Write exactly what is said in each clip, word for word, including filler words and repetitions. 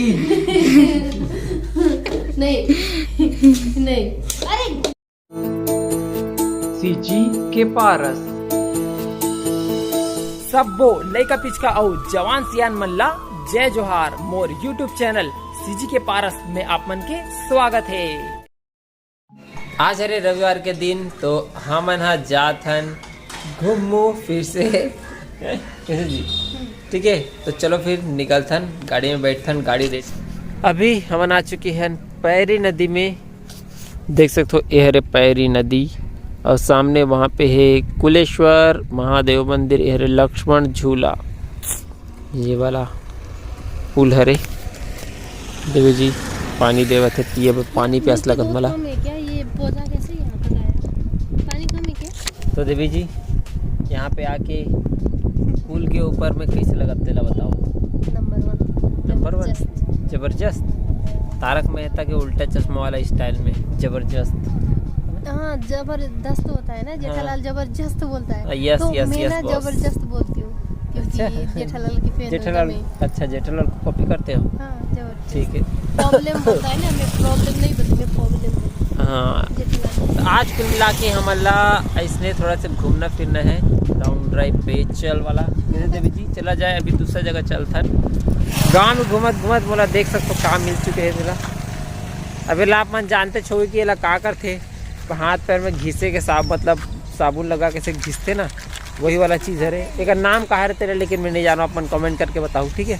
नहीं, नहीं। अरे, सीजी के पारस। सब्बो लइका पिचका अउ जवान सियान मन ला जय जोहार। मोर YouTube चैनल सीजी के पारस में आप मन के स्वागत हे। आज हरे रविवार के दिन, तो हमन ह जात हन घूमू फिर से। कैसे जी? ठीक है, तो चलो फिर निकलथन, गाड़ी में बैठथन, गाड़ी रेस। अभी हमन आ चुके हन पैरी नदी में। देख सकथो, ये हरे पैरी नदी, और सामने वहाँ पे है कुलेश्वर महादेव मंदिर, ये हरे लक्ष्मण झूला। ये वाला पुल हरे। देवी जी पानी देवत हे, पिए बर पानी प्यास लगत मोला। कम है क्या? ये पौधा कैसे यहाँ तक आया? पानी कम है क्या? तो देवी जी, यहाँ पे आके पुल के ऊपर में कैसे लगत तेला बताओ। नंबर वन। नंबर वन। जबरदस्त। जबरदस्त। तारक मेहता के उल्टा चश्मा वाला स्टाइल में जबरदस्त। हाँ, जबरदस्त होता है ना, जेठालाल हाँ। जबरदस्त बोलता है। यस, तो यस, मैं यस, ना बॉस। जबरदस्त बोलती हूँ, क्योंकि अच्छा। जेठालाल की फैन हूँ जेठालाल, मैं। अच्छा, जेठालाल को कॉपी करते हो? हाँ, जबरदस्त। ठीक है। प्रॉब्लम होता है ना, मैं प्रॉब्लम नहीं बोलती, मैं प्रॉब्लम बोलती हूँ। हाँ। जेठालाल। तो आज कुल मिला के हमन ला इसने थोड़ा सा घूमना फिरना है, लॉन्ग ड्राइव पे चल वाला। जैसे देवी जी चला जाए, अभी दूसरा जगह चलथन। गाँव में घूमत घूमत मोला देख सकथो का मिल चुके है तेला। अब एला आप मन जानते होगे कि एला का करथे, हाथ पैर में घिसे के साब-, मतलब साबुन लगा के से घिसथे ना, वही वाला चीज हरे। एकर नाम का हरे तेला, लेकिन मैं नहीं जानव, आप मन कमेंट करके बताओ, ठीक है?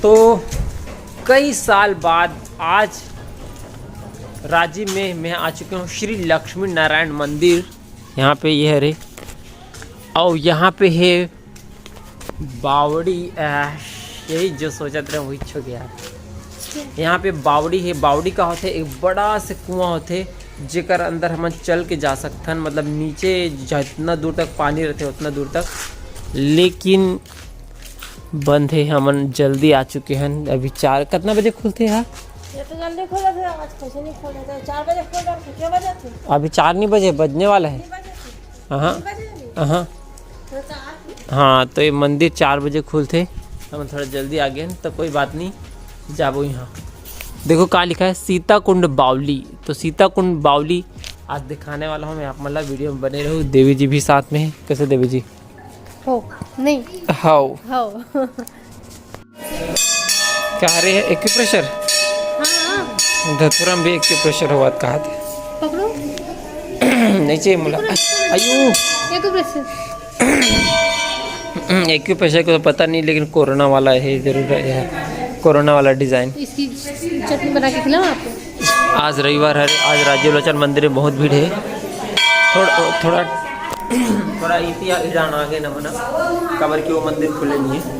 तो कई साल बाद आज राजिम में मैं आ चुके हूँ श्री लक्ष्मी नारायण मंदिर। यहाँ पे ये हरे, और यहाँ पे है बावड़ी, आ, यही जो सोचत रहे वही हो गया। यहाँ पे बावड़ी है। बावड़ी का होथे, एक बड़ा से कुआं होथे, जेकर अंदर हमन चल के जा सकथन, मतलब नीचे जितना दूर तक पानी रहथे उतना दूर तक, लेकिन बंद है। हमन जल्दी आ चुके हैं, अभी चार, कितना बजे खुलथे यार? ये तो जल्दी खुलथे, आज कैसे नहीं खुलथे? चार बजे खुल जाथे, के बजे थे? अभी चार नहीं बजे, बजने वाला है। नहीं बजे थे? हाँ। नहीं बजे नहीं? हाँ। तो चार हाँ, तो ये मंदिर चार बजे खुलथे, हमन थोड़ा जल्दी आ गए हैं, तो कोई बात नहीं, जाबो यहाँ। देखो का लिखा है, सीता कुंड बावली। तो सीता कुंड बावली आज दिखाने वाला हूँ मैं आप मन ला, वीडियो में बने रहो। देवी जी भी साथ में है। कैसे देवी जी? हो, नहीं। हाओ। हाओ। का हरे है? एक्यूप्रेशर? हाँ, हाँ। धतुरा में भी एक्यूप्रेशर होवत कहाथे। पकड़ो। नहीं चाहिए मोला। आयु। एक्यूप्रेशर। एक्यूप्रेशर को तो पता नहीं, लेकिन कोरोना वाला है, जरूर है, कोरोना वाला डिजाइन। इसकी चटनी बना के खिलाऊं आपको? आज रविवार है, आज राजीव लोचन मंदिर में बहुत भीड़ है। थोड़ा, थोड़ा, थोड़ा इतिहास जान आगे ना बना, काबर कि वो मंदिर खुले नहीं है।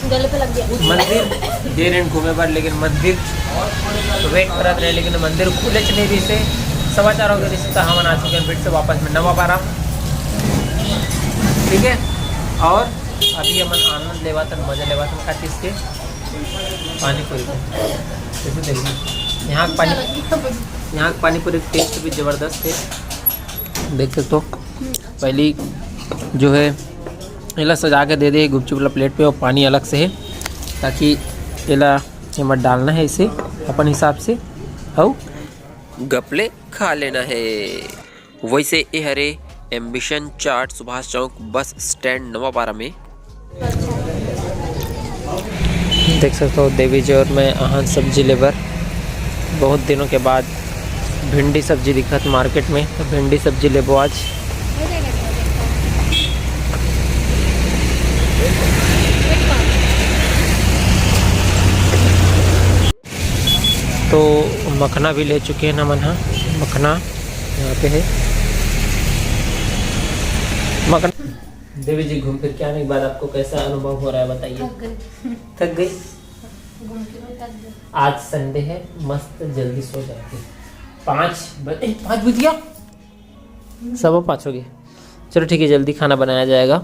गले पे लग गया। मंदिर दे रहे हैं घूमे बर, लेकिन मंदिर वेट करत रहे, लेकिन मंदिर खुले च नहीं रहिसे। समाचार हो गए रिश्ते, तो हमन आ चुके हैं फिर से वापस में नवा पारा। ठीक है, और अभी हमन आनंद लेवाथन, मजा लेवाथन का चीज के, पानी पूरी का। जैसे देखिए, यहाँ का पानी, यहाँ का पानी पूरी टेस्ट भी जबरदस्त है। देख सकते हो, पहली जो है एला सजा के दे दे गुपचुप ला प्लेट पे, और पानी अलग से है, ताकि एला एमा डालना है इसे अपन हिसाब से, और गपले खा लेना है। वैसे ए हरे एम्बिशन चाट सुभाष चौक बस स्टैंड नवापारा में। देख सकते हो देवी जी और मैं आहान सब्जी लेबर। बहुत दिनों के बाद भिंडी सब्जी दिखत मार्केट में, तो भिंडी सब्जी लेबो आज। तो मखना भी ले चुके हैं ना मन, हाँ, मखना यहाँ पे है मखना। देवी जी, घूम फिर के आने के बाद आपको कैसा अनुभव हो रहा है, बताइए। थक गई। थक गई? घूम के मैं थक गई। आज संडे है, मस्त जल्दी सो जाते। पाँच बजे, पाँच बज गया, सवा पाँच हो गए। चलो ठीक है, जल्दी खाना बनाया जाएगा,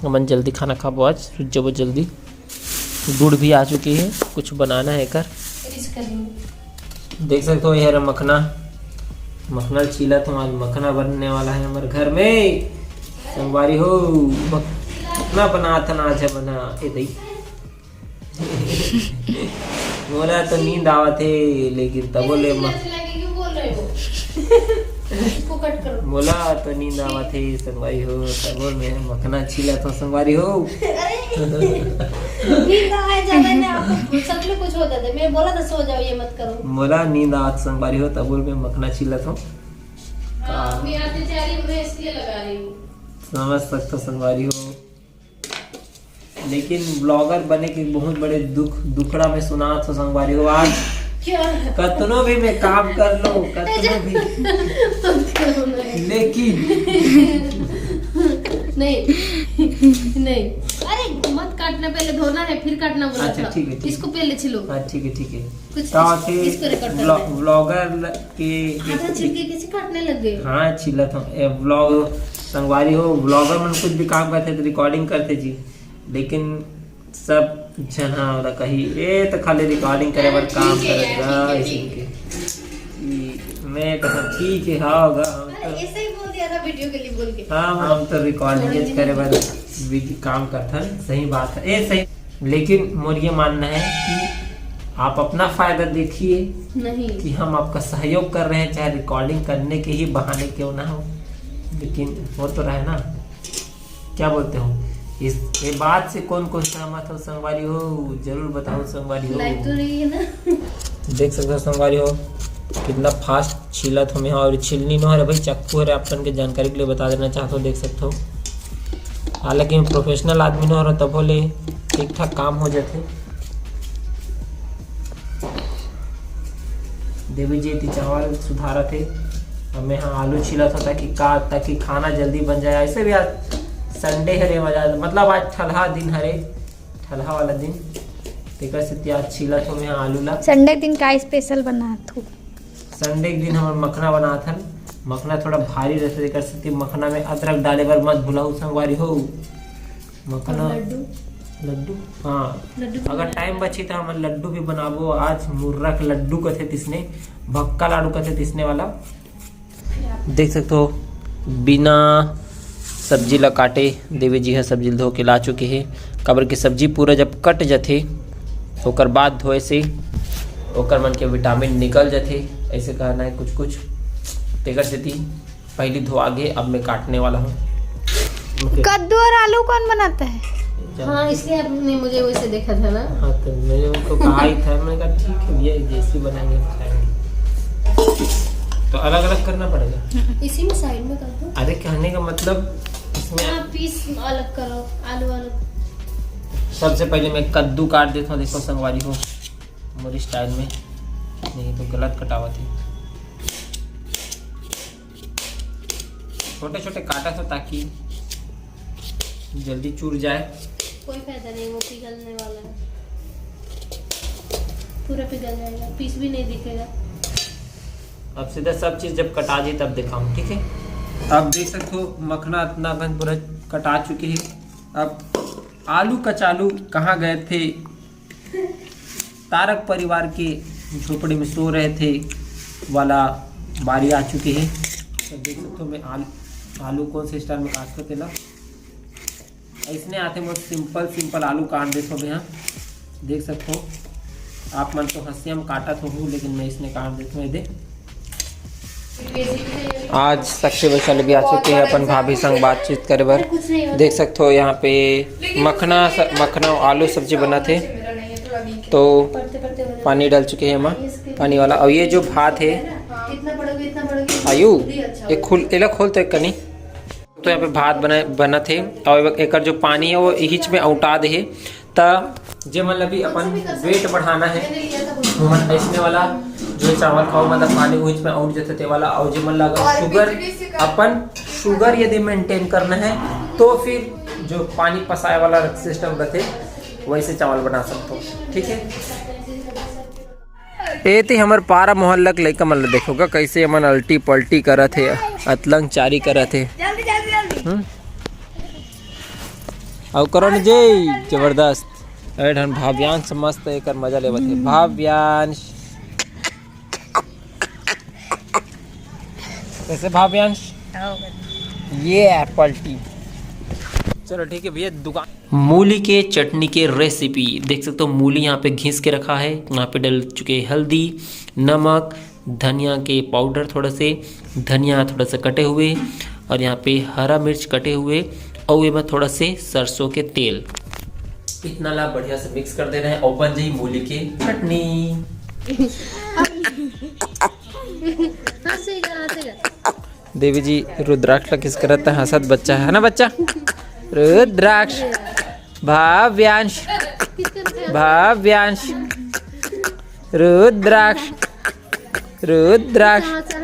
हमन जल्दी खाना खाबो आज, रुक जाबो जल्दी। गुड़ भी आ चुकी है, कुछ बनाना है कर। Finish कर लेंगे। देख सकते हो, ये रहा मखना, मखना छीलत हूँ। आज मखना बनने वाला है हमारे घर में। संगवारी हो, मखना बनात हन आज हमन ह। ए दई, मोला तो नींद आवत हे, लेकिन तबो ले म- चिल्ला चिल्ला के क्यों बोल रहे हो? इसको कट करो। मोला तो नींद आवत हे संगवारी हो, तबो मैं मखना छीलत हूँ संगवारी हो। अरे, नींद आए ज्यादा ना, आपको सच में कुछ हो जाता है। मैं बोला था सो जाओ, ये मत करो। मोला नींद आवत संगवारी हो, तबो मैं मखना छीलत हूँ। हाँ, मैं अत्याचारी हूँ, मैं इसलिए लगा रही हूँ। समझ सकता संगवारी हो, लेकिन ब्लॉगर बने के बहुत बड़े दुख, दुखड़ा में सुनात हो संगवारी हो। आज क्या? कतनो भी मैं काम कर लो, कतनो भी, लेकिन नहीं, नहीं। अरे मत काटना, पहले धोना है, फिर काटना बोला अच्छा, था। ठीक है, ठीक है। इसको पहले छिलो। हाँ, ठीक है, ठीक है। कुछ का इस-, होथे इसको record करना ब्लॉ-, है। ब्लॉगर ल-, के, के आधा छिलके कैसे काटने लग गए? हाँ, छिलत हूँ। ए, ब्लॉग संगवारी हो, ब्लॉगर मन कुछ भी काम करथे तो रिकॉर्डिंग करथे जी, लेकिन सब झन हा ओला कही, "ए तो खाली रिकॉर्डिंग करे बर अरे, काम ठीक है करत यार, गा," ठीक है, ऐसे ठीक है। करके। ई, मैं कहा, "ठीक है, हाँ होगा, हम अरे, तो।" ऐसे ही बोल दिया था वीडियो के लिए बोल के। हाँ, हम तो रिकॉर्डिंग थोड़ी करे बर वीडियो काम करथन, सही बात है, ए, सही। लेकिन मोर ये मानना है कि आप अपना फायदा देखिए नहीं। कि हम आपका सहयोग कर रहे हैं, चाहे रिकॉर्डिंग करने के ही बहाने क्यों ना हो, लेकिन हो तो रहा है ना। क्या बोलते हो इस, ये बात से? कौन कौन सहमत हो संगवारी हो, जरूर बताओ संगवारी हो। लाइव तो नहीं है ना? देख सकते हो संगवारी हो, कितना फास्ट छीलत हूँ मैं। और छिलनी नो हरे भाई, चक्कू हरे। आप मन के जानकारी के लिए बता देना चाहता हूँ, देख सकते हो। हालांकि मैं प्रोफेशनल आदमी नो हरे, तभो ले ठीक ठाक काम हो जाथे। देवी जी एती चावल सुधारत हे, अब मैं हा आलू छीलत हूँ ताकि का, ताकि खाना जल्दी बन जाए। ऐसे भी आज संडे हरे, मजा, मतलब आज ठलहा दिन हरे, ठलहा वाला दिन, तेकर सेती आज छीलत हूँ मैं हा आलू ला। संडे दिन का स्पेशल बनात हो? संडे के दिन हमन मखना बनात हन। मखना थोड़ा भारी रहथे, तेकर सेती मखना में अदरक डाले बर मत भुलाहू संगवारी हो। मखना, लड्डू। लड्डू, हाँ। लड्डू भी अगर बनाए। टाइम बची तो हमन लड्डू भी बनाबो। आज मुर्रा के लड्डू कथे तिसने, भक्का लाडू कथे तिसने वाला। देख सकते हो, बिना सब्जी ला काटे देवी जी ह सब्जी ला धो के ला चुके हे, काबर के सब्जी पूरा जब कट जथे, ओकर बाद धोए से ओकर मन के विटामिन निकल जथे, ऐसे कहना है कुछ कुछ। तेकर सेती पहली धोआ गे, अब मैं काटने वाला हूँ। ओके। कद्दू और आलू कौन बनाता है? हाँ, इसलिए आपने मुझे वैसे देखा था ना। हाँ, तो मैंने उनको कहा ही था, मैंने कहा, "ठीक है भैया, जैसे बनाएंगे, हम खाएंगे।" तो अलग-अलग करना पड़ेगा। इसी में साइड में कर दो। अरे, कहने का मतलब, इसमें हाँ, पीस अलग करो, आलू अलग। सबसे पहले मैं कद्दू काट देता हूँ, देखो संगवारी हो, मोर स्टाइल में, नहीं तो गलत कटावत है। छोटे छोटे काटा था ताकि जल्दी चूर जाए। कोई फायदा नहीं, वो पिघलने वाला है, पूरा पिघल जाएगा, पीस भी नहीं दिखेगा। अब सीधा सब चीज़ जब कटा जाए तब दिखाऊँ, ठीक है? अब देख सकते हो मखना इतना अकन पूरा कटा चुके हैं। अब आलू कचालू कहाँ गए थे, तारक परिवार के झोपड़ी में सो रहे थे वाला बारी आ चुके हैं। तो देख सकते हो मैं आलू, आलू कौन से स्टाइल में काटथों तेला। ऐसने आथे, मोर सिंपल सिंपल आलू काट देथों मैं हा। देख सकते हो आप मन तो हंसिया में काटत होहू, लेकिन मैं इसने काट देथों। ये दे, आज साक्षी वैशाली भी आ चुके हैं अपन भाभी संग बातचीत करे बर। देख सकते हो यहाँ पे मखना स-, मखना आलू सब्जी बनाथे, तो पानी डाल चुके हैं एमा, पानी वाला। और ये जो भात है, आयु, ये खुल, एला खोल तो एक कनी। तो यहाँ पे भात बना, बनत हे और एकर जो पानी है वो इहिच में औटा दे हे। त जे मन ला भी अपन वेट बढ़ाना है, वो मन ऐसने वाला जो चावल खाओ, मतलब पानी उहिच में औट जथे ते वाला। और जे मन ला अगर शुगर, अपन शुगर यदि मेंटेन करना है तो फिर जो पानी पसाए वाला सिस्टम रहते, वैसे चावल बना सकते हो, ठीक है। ए ते हमर पारा मोहल्ला के लइका मन ल देखो गा, कइसे एमन अल्टी पल्टी करत हे, अतलंग चारी करत हे। जल्दी, जल्दी, जल्दी। हम्म? अउ करो न जे, जबरदस्त। ए ढन भाव्यांश मस्त एकर मजा लेवत हे। भाव्यांश। कैसे भाव्यांश? ये एप्पल टी। चलो ठीक है भैया, दुकान। मूली के चटनी के रेसिपी देख सकते हो। मूली यहाँ पे घिस के रखा है। यहाँ पे डल चुके हैं हल्दी, नमक, धनिया के पाउडर थोड़ा से, धनिया थोड़ा सा कटे हुए, और यहाँ पे हरा मिर्च कटे हुए, और ये में थोड़ा से सरसों के तेल। इतना ला बढ़िया से मिक्स कर देना है और बन जाई मूली की चटनी। देवी जी रुद्राक्ष ला किस करत है, हंसत बच्चा है ना बच्चा? रुद्राक्ष, भाव्यांश, भाव्यांश, रुद्राक्ष, रुद्राक्ष,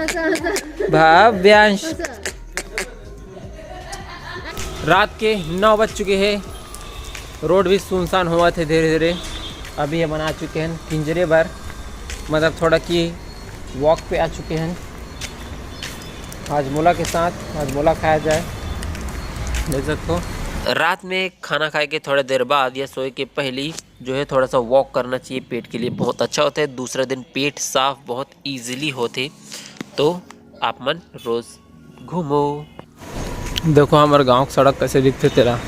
भाव्यांश। रात के नौ बज चुके हैं, रोड भी सुनसान होवत है धीरे धीरे। अभी हमन आ चुके हैं पिंजरे बर, मतलब थोड़ा कि वॉक पे आ चुके हैं। हाजमोला के साथ हाजमोला खाया जाए। देख सकते हो, रात में खाना खाए के थोड़ा देर बाद या सोए के पहली जो है थोड़ा सा वॉक करना चाहिए, पेट के लिए बहुत अच्छा होता है। दूसरा दिन पेट साफ बहुत ईजीली होते, तो आप मन रोज घूमो। देखो हमर गांव के सड़क कैसे दिखते तेरा।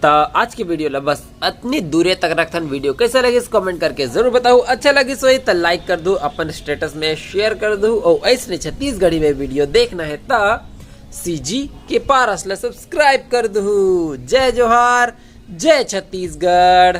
त आज की वीडियो ला बस अतनी दूरे तक रखथन। वीडियो कैसा लगिस कमेंट करके जरूर बताओ। अच्छा लगिस होही त लाइक कर दू, अपन स्टेटस में शेयर कर दू, और ऐसने छत्तीसगढ़ी में वीडियो देखना है त सीजी के पारस ला सब्सक्राइब कर दू। जय जोहार, जय छत्तीसगढ़।